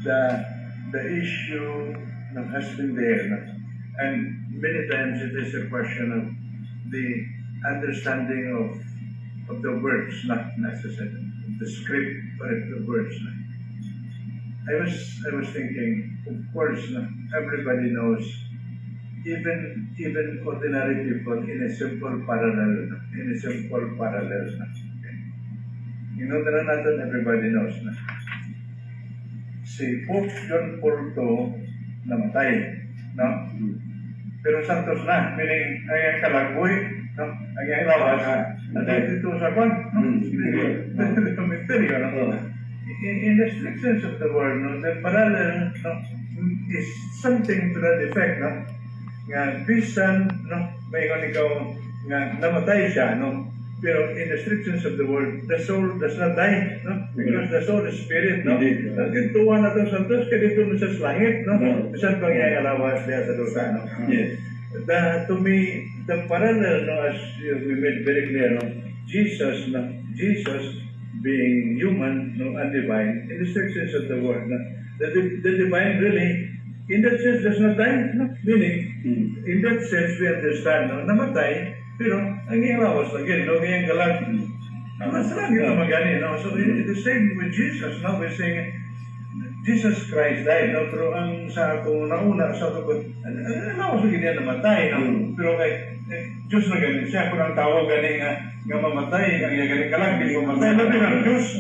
The issue, no, has been there, no? And many times it is a question of the understanding of the words, not necessarily the script, but the words. No? I was thinking, of course, no, everybody knows, even ordinary people, in a simple parallel, no? In a simple parallel. No? Okay. Na natin, everybody knows na si Pope John Paul II namatay, no? Pero santos na, meaning ang iyang kalag buhi, no? Ang iyang lawas, didto sa kwan, no? Misteryo, no? In the strict sense of the word, no, the parallel, no, is something to that effect, no? Nga bisan, no, maingon ikaw nga namatay siya, no? Pero in the strict sense of the word, the soul does not die, no? Because the soul is spirit, no? Indeed. Gintuwa na itong santos, kaya didto na siya sa langit, no? Bisan pang iyang lawas diya sa duta, no? To me, the parallel, no, as we made very clear, no, Jesus, no, Jesus being human, no, and divine, in the strict sense of the word, no, the divine really, in that sense, does not die, no? Meaning, in that sense, we understand, no, namatay, pero ang iyang lawas lagi, no, ang iyang kalag, nasa langit naman gani, no? So, the same with Jesus, no, we're saying, Jesus Christ died, no? Pero ang sa atong nauna, sa atong, ano, lawas lagi niya namatay, no? Pero kay, eh, Diyos na gani siya, kung ang tao gani nga mamatay, ang iya gani kalag, di mamatay, labi ng Diyos.